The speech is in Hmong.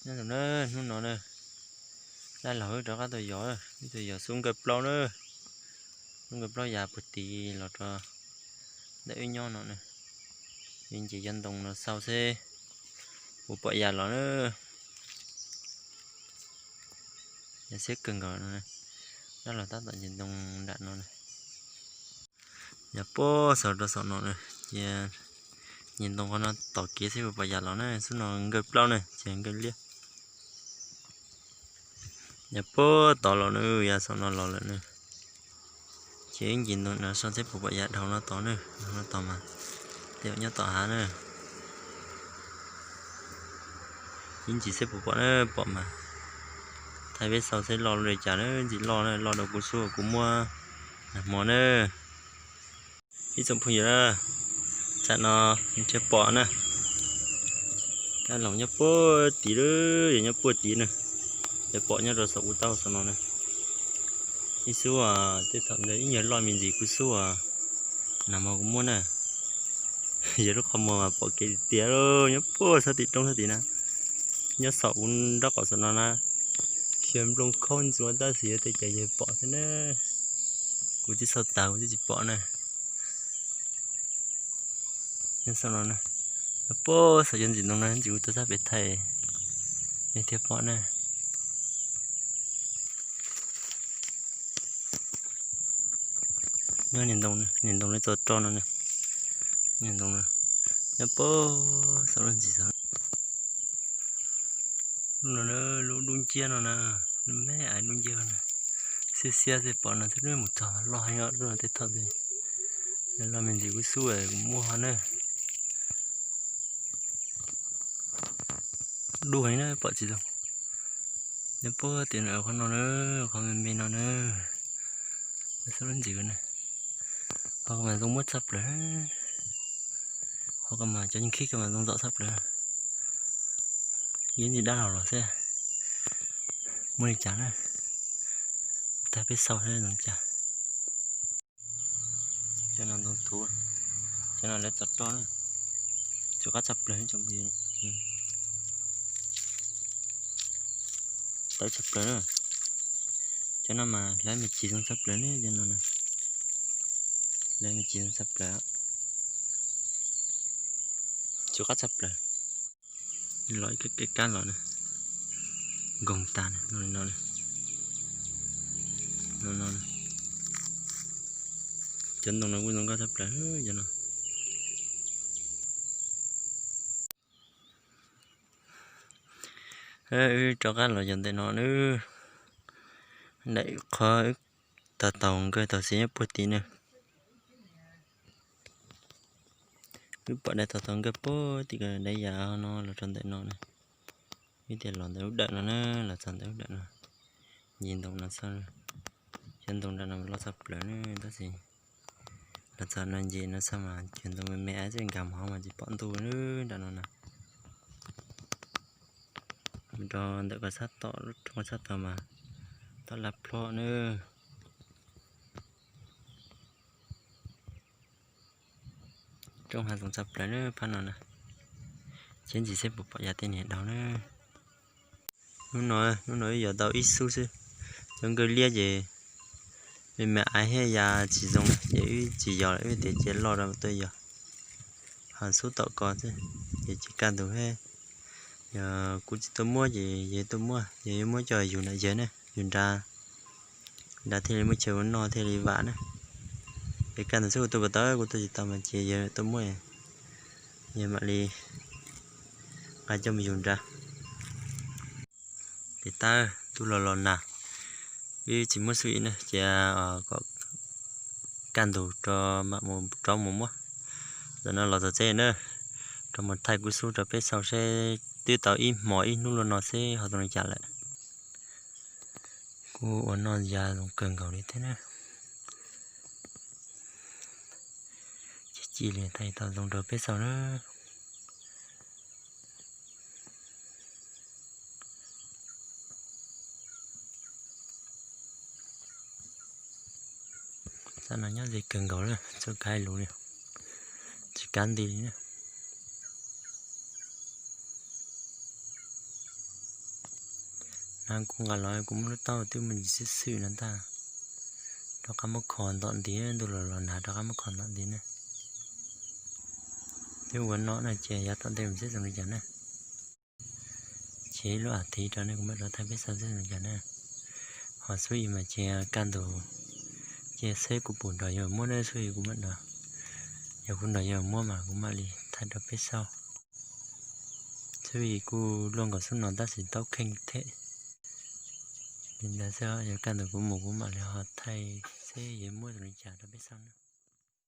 Nyob zoo na, hnub no na, dab laug wb rov qab tuaj yos, wb tuaj yos xub nkawj plaub na, xub nkawj plaub yav puag tid los rau ntawm wb nyob no na. Wb nce cov ntoo no xauj seb puas pom yas los na. Yog siab kawg nkaus no, dab laug tab tom nce ntoo nram no na. Yog puag saum rau saum no na, cia nce ntoo qhov no tom kev seb puas pom yas los na, xub no nkawj plaub na, ces nkawj liab. Yog puag tod los na, yog saum no los lawm na. Ces wb nce ntoo no xauj seb puas pom yas dhau no tod na, dhau no tod mas tej zaum nyob tom hav na. Ib ntsis seb puas pom na, pom mas thaij peb xauj seb loj li cas na, ntxim loj na, loj rau kuv xub kuv muab nag hmo na. Ib tsoom phooj ywg na, tam no thiaj pom na. Dab laug nyob puag tid lawm, yog nyob puag tid na, yog pom nyob rau saum kuv taub saum no na. Ib xub tej thaum ntawd ib nyuag loj me ntsis kuv xub nag hmo kuv muab na. Yog lub qhov muag mas pom kev tiag tiag, nyob puag sab tim roob sab tim na, nyob saum kuv nraub qaum saum no na. Xyov nplooj khaub ntxuav tab sis yog tej cas yog pom thiab na. Kuv twb xauj tas kuv twb tsis pom na. Nyob saum no na, puag saum cov ntsis ntoo no ntsis kuv tuaj sab pem thaij, nej thiaj pom na. Nyob niag ntoo, niag ntoo lawv txo roj no na, niag ntoo no nyob puag saum lub ntsis xwb. Lub no, lub dub nciab no na, lub me aiv dub nciab na, xiab xiab xwb pom no xwb, mus txog loj heev os, lub no tej thaum loj me ntsis kuv xub kuv muab ho na. Dub heev na pom tsis zoo. Nyob puag tim no qhov no na, qhov me me no na, xub lub ntsis na, qhov mas zoo muab tshaj plaws. Qhov mas cov nkhib ko mas zoo ntxov tshaj plaws. Yeej tsis dab laug los xwb, muaj li cas na, thaij peb xauj seb zoo li cas. Cov no ntoo thuv, cov no lawv txo roj na, txaus qab tshaj plaws, tawv tshaj plaws na. Cov no mas hlawv me ntsis zoo tshaj plaws ne, cov no na, hlawv me ntsis zoo tshaj plaws, txaus qab tshaj plaws. Los ib kab los na, nkoog tas no, no no, cov ntoo no kuj zoo nkauj tshaj plaws cov no. Wb rov qab los yos ntawm no na, daim qhov wb tau taug nkawj tau xis nyob puag tid na. Wb pom daim tau taug nkawj puag tim ko, daim yas no los rau ntawm no na. Wb thiaj los ntawm lub dawm no na, los txog ntawm lub dawm no, nce ntoo no xauj, cov ntoo nram no loj tshaj plaws na, tab sis los txog no nce no xauj mas cov ntoo me me es nkag mus hauv mas tsis pom ntuj nram no na. Mus rau ntawm ko sab tom, lub roob ko sab tod mas toj laj plhob na. Roob hav zoov tshaj plaws na phab no na. Ces ntsis seb puas pom yav tej niag daug na. Hnub no, hnub no wb yos tau ib xub xwb, cov nkawj liab ces me me aiv thiab ya tsis zoo ces wb tsis yos lawm, wb tias cia loj rau tuaj yos. Ho xub tom ko xwb ces tsis kaj ntug thiab. Yog kuv tsis tuaj muab ces yawg tuaj muab, yawg yuav muab coj yug nram yawg na, yug nrad, nrad thiaj li muaj chaw ua noj thiaj li vam na. Ces kaj ntug xwb kuv tuaj puas tau, kuv tuaj tsis tau mas ces yawg tuaj muab, yawg mam li nqa coj mus yug nrad. Tes taw ntuj los los nag, wb tsis muab xub ib na, cia kom kaj ntug rau mam mus rov mus muab. Zaum no los txog tsev na, rov mus thaij kuv xub rau peb xauj seb twb tau ib hmos ib hnub luaj no seb ho zoo li cas lawm. Kuj ua noj ya zoo kawg nkaus li thiab na. Ci ci li thaij tau zoo rau peb xauj na. Tam no nyob ze kawg nkaus na, txawj kav lus li, tsis kav nti li na. Kuv nqa los kuv muab lub taub twb muaj ntsis xwb xwm no ntag. Rov qab muab kho ntom ntiv, ntuj los los nag rov qab muab kho ntom ntiv ne. Twb ua no no ces yav tom ntej mus seb zoo li cas ne. Ces ib lub as thiv rau ne kuv mam rov thaij peb saib seb zoo li cas ne. Ho xub yim mas ces kaj ntug, ces seb kuv puas nrog yawg muab ne, xub yim kuv mam nrog, yog kuv nrog yawg muab mas kuv mam li thaij rau peb saib. Xub yim kuj luaj nkaus xub no tab sis taub kheej thiab. Li ntawd xwb, yog kaj ntug kuv mus kuv mam li ho thaij seb yawg muab zoo li cas rau peb saib na.